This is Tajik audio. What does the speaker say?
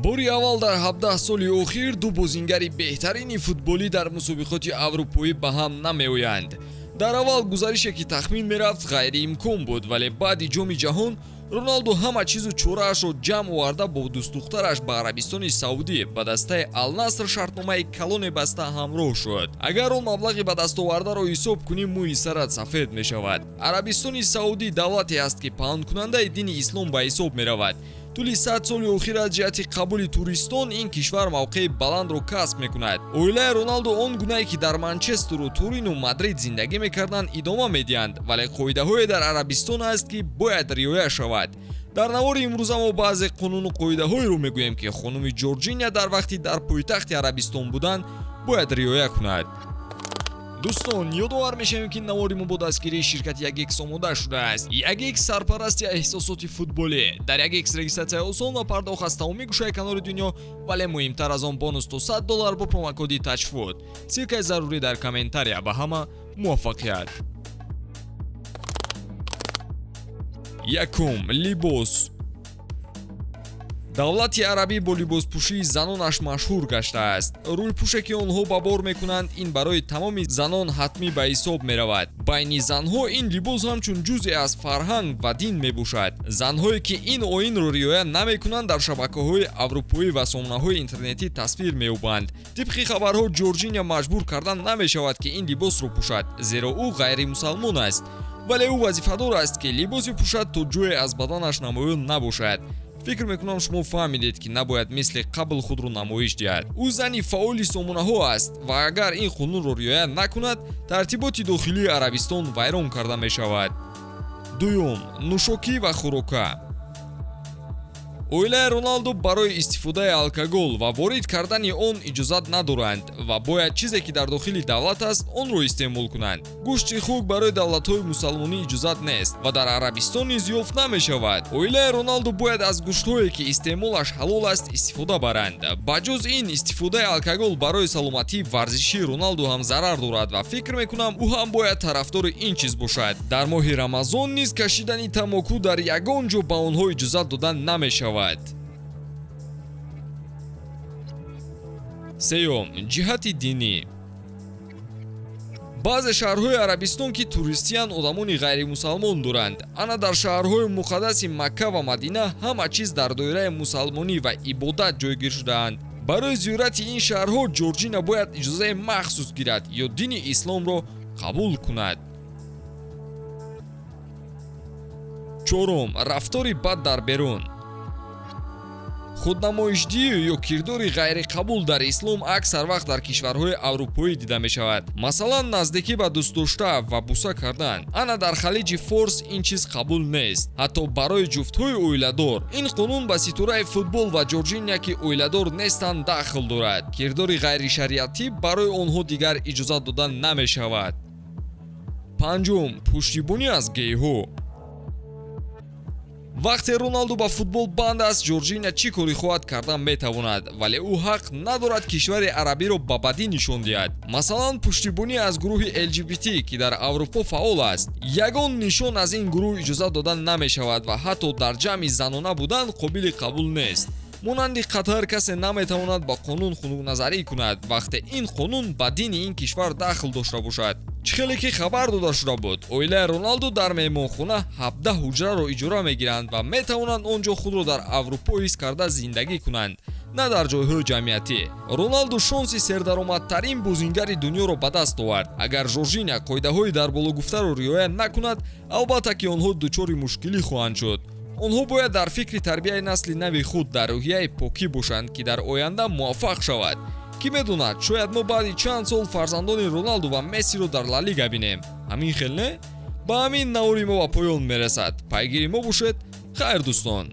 Бори аввал дар 17 соли охир ду бозингари беҳтарини футболӣ дар мусобиқоти аврупоӣ ба ҳам намеоянд. Дар аввал гузарише, ки тахмин мерафт, ғайриимкон буд, вале баъди Ҷоми ҷаҳон Роналду ҳама чизу чораашро ҷамъ оварда, бо дӯстдухтараш ба Арабистони Саудӣ ба дастаи Алнаср шартномаи калоне баста ҳамроҳ шуд. Агар он маблағи ба дастовардаро ҳисоб кунӣ, мӯи сарат сафед мешавад. Арабистони Саудӣ давлате аст, ки паҳнкунандаи дини ислом ба ҳисоб меравад. Тӯли 100 соли охир аз ҷиҳати қабули туристон ин кишвар мавқеи баландро касб мекунад. Оилаи Роналду он гунае, ки дар Манчестеру Турину Мадрид зиндагӣ мекарданд, идома медиҳанд, вале қоидаҳое дар Арабистон аст, ки бояд риоя шавад. Дар навори имрӯза мо баъзе қонуну қоидаҳоеро мегӯем, ки хонуми Ҷорҷиния дар вақти дар пойтахти Арабистон будан бояд риоя кунад. Дӯстон, ёдовар мешавем, ки навори мо бо дастгирии ширкати Ягекс омода шудааст. Ягекс — сарпарасти эҳсосоти футболӣ. Дар Ягекс регистратсияи осон ва пардохт аз тамоми гӯшаи канори дунё, вале муҳимтар аз он, бонус то 100 доллар бо промокоди Тачфуд. Ссылкаи зарурӣ дар комментария. Ба ҳама муваффақият! Якум: либос. Давлати арабӣ бо либоспӯшии занонаш машҳур гаштааст. Рӯйпӯше, ки онҳо ба бор мекунанд, ин барои тамоми занон ҳатмӣ ба ҳисоб меравад. Байни занҳо ин либос ҳамчун ҷузъе аз фарҳанг ва дин мебошад. Занҳое, ки ин оинро риоя намекунанд, дар шабакаҳои аврупоӣ ва сомонаҳои интернетӣ тасвир меёбанд. Тибқи хабарҳо, Ҷорҷиния маҷбур кардан намешавад, ки ин либосро пӯшад, зеро ӯ ғайримусалмон аст, вале ӯ вазифадор аст, ки либосе пӯшад, то ҷое аз баданаш намоён набошад. Фикр мекунам, шумо фаҳмидед, ки набояд мисли қабл худро намоиш диҳад. Ӯ зани фаъоли сомонаҳо аст ва агар ин қонунро риоя накунад, тартиботи дохилии Арабистон вайрон карда мешавад. Дуюм: нӯшокӣ ва хӯрока. Оилаи Роналду барои истифодаи алкогол ва ворид кардани он иҷозат надоранд ва бояд чизе, ки дар дохили давлат аст, онро истеъмол кунанд. Гӯшти хук барои давлатҳои мусалмонӣ иҷозат нест ва дар Арабистон низ ёфт намешавад. Оилаи Роналду бояд аз гӯштҳое, ки истеъмолаш ҳалол аст, истифода баранд. Ба ҷуз ин, истифодаи алкогол барои саломатии варзишии Роналду ҳам зарар дорад ва фикр мекунам, ӯ ҳам бояд тарафдори ин чиз бошад. Дар моҳи Рамазон низ кашидани тамоку дар ягон ҷо ба онҳо иҷозат дода намешавад. Сеюм: ҷиҳати динӣ. Баъзе шаҳрҳои Арабистон, ки туристиянд, одамони ғайримусалмон доранд. Ана дар шаҳрҳои муқаддаси Макка ва Мадина ҳама чиз дар доираи мусалмонӣ ва ибодат ҷойгир шудаанд. Барои зиёрати ин шаҳрҳо Ҷорҷина бояд иҷозаи махсус гирад ё дини исломро қабул кунад. Чорум: рафтори бад дар берун. Худнамоишдиҳӣ ё кирдори ғайриқабул дар ислом аксар вақт дар кишварҳои аврупоӣ дида мешавад, масалан, наздикӣ ба дӯстдошта ва буса кардан. Ана дар Халиҷи Форс ин чиз қабул нест, ҳатто барои ҷуфтҳои оиладор. Ин қонун ба ситораи футбол ва Ҷорҷиния, ки оиладор нестанд, дахл дорад. Кирдори ғайришариатӣ барои онҳо дигар иҷозат дода намешавад. Панҷум: пуштибонӣ аз гейҳо. Вақте Роналду ба футбол банд аст, Ҷорҷиния чӣ коре хоҳад кардан метавонад, вале ӯ ҳақ надорад кишвари арабиро ба бадӣ нишон диҳад, масалан, пуштибонӣ аз гурӯҳи ЛГБТ, ки дар Аврупо фаъол аст. Ягон нишон аз ин гурӯҳ иҷозат дода намешавад ва ҳатто дар ҷамъи занона будан қобили қабул нест. Монанди Қатар, касе наметавонад ба қонун хунукназарӣ кунад, вақте ин қонун ба дини ин кишвар дахл дошта бошад. Чӣ хеле ки хабар дода шуда буд, оилаи Роналду дар меҳмонхона 17 ҳуҷраро иҷора мегиранд ва метавонанд он ҷо худро дар Аврупо ҳис карда зиндагӣ кунанд, на дар ҷойҳои ҷамъиятӣ. Роналду шонси сердаромадтарин бозингари дунёро ба даст овард. Агар Жоржиня қоидаҳои дар боло гуфтаро риоя накунад, албатта, ки онҳо дучори мушкилӣ хоҳанд шуд. Онҳо бояд дар фикри тарбияи насли нави худ дар рӯҳияи покӣ бошанд, ки дар оянда муваффақ шавад. Кӣ медонад, шояд мо баъди чанд сол фарзандони Роналду ва Мессиро дар Ла Лига бинем. Ҳамин хел, не? Ба ҳамин навори мо ба поён мерасад. Пайгири мо бошед. Хайр, дӯстон.